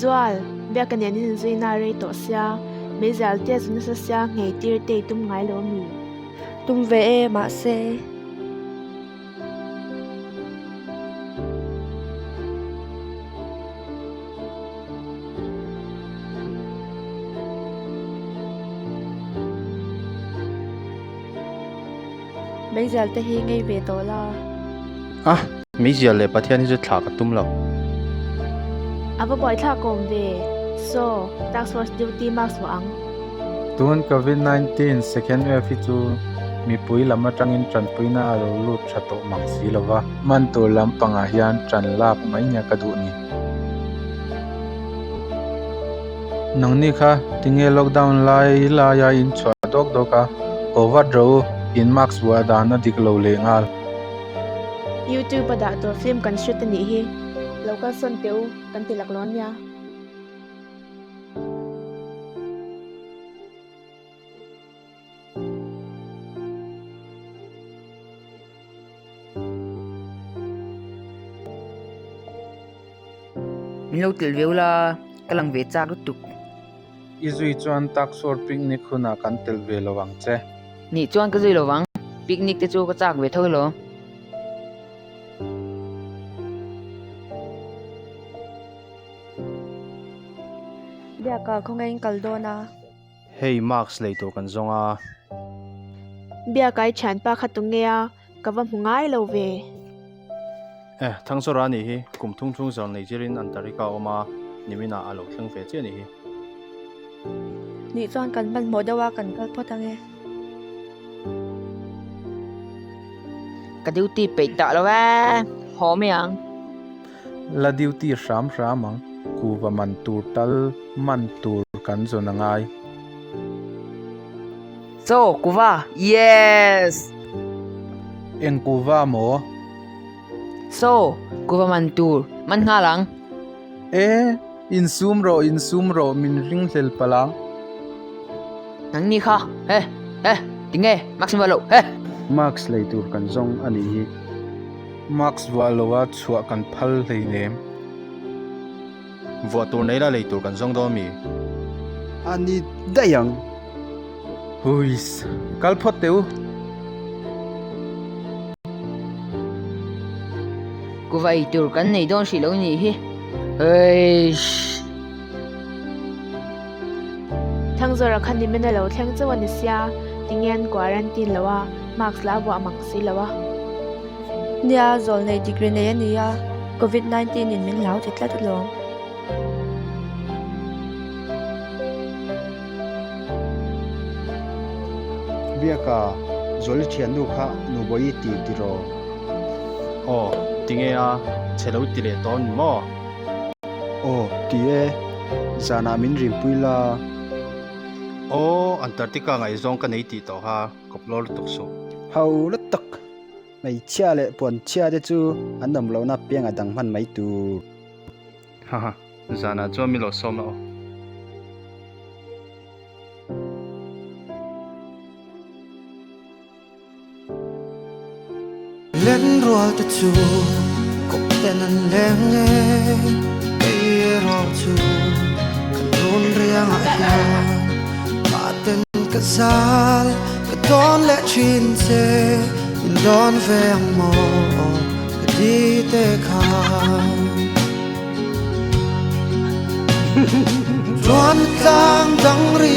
Zual, Biaka nen in inzuina a rei tawh sia, meizial te a zu nasa sia nghei tir te i tum ngai lo ami? Tum ve e, mahse. Meizial te hi ngei ve tawh la. A, meizial leh Pathian hi chu thlah ka tum lo. A va buaithlak awm ve. Saw, task force duty mask vuah ang. Tun Covid 19 second wave hi chu mipui lam atangin tanpuina a lo lut tha tawh mang si lo va. Man tur lampangah hian tan lak mai nia ka duh ni. Nangni kha tinge lockdown lai laia in chhuah dawk dawk a, haw vat rawh u, in mask vuah dan a dik lo leh nghal. YouTube a dah tur film kan shoot a nih hi, lo kalsawn teh u, kan ti laklawh nia. Min lo telh ve ula, ka lang ve chak lutuk. I zui chuan taksawr picnic hunah kan telh ve lo ang che. Nih chuan ka zui lo vang, picnic te chu ka chak ve tho elaw. Biaka khawngaih in kal dawn a. Hei mask lei tur kan zawng a. Biakai thianpa kha tunge a, ka va hmu ngai lo ve. Eh, Thangzawra anih hi, kum thung thung zawr nei chirin Antarctica a awm a, niminah a lo thleng ve chiah anih hi. Nih chuan kan hmanhmawh deuh a, kan kal phawt ange. Ka duty peih tah lo e, haw mai ang. La duty hram hram ang, kuva man tur tal man tur kan zawn a ngai. Chaw, kuva, yes! Eng kuva maw? Chaw, kuva man tur, man nghal ang. E, insum rawh, insum rawh, min ringhlel palh ang. Nangni kha, he, he, tinge, mask in vuah loh, he! Mask lei tur kan zawng a nih hi. Mask vuah loa chhuah kan phal hleinem. Vuah tur nei la lei tur kan zawng dawn mi? A ni daih ang. Huiss, kal phawt teh u. Kuva ei tur kan nei dawn hrih lo nih hi. Huiss. Thangzawra kha nimin a lo thleng chauh a ni sia, tinge an quarantine lo a, mask la vuah mang si lo a. Nia, zawlnei degree nei a ni a, Covid 19 in min hlau ti tlat alawm. Biaka, Zawli thiannu kha Nubawi ti tiraw? Aw, tinge a, chhe lo ti leh tawh a ni maw? Aw, ti e. Zanah min rinpui la. Aw, Antarctica ngaihzawng ka nei tih tawh kha kawp lawr lutuk suh. Ho lutuk! Hmeichhia leh puanchhia te chu an awm lohna pianga dang hman mai tur. Haha, zanah chuan min lo sawm la aw. Len rual te chu kawp ten an leng e, kei erawh chu kan run riangah hian mah ten ka zal ka dawn leh thin che min dawn ve ang maw ka di te khan. Ruan tlang dang ri.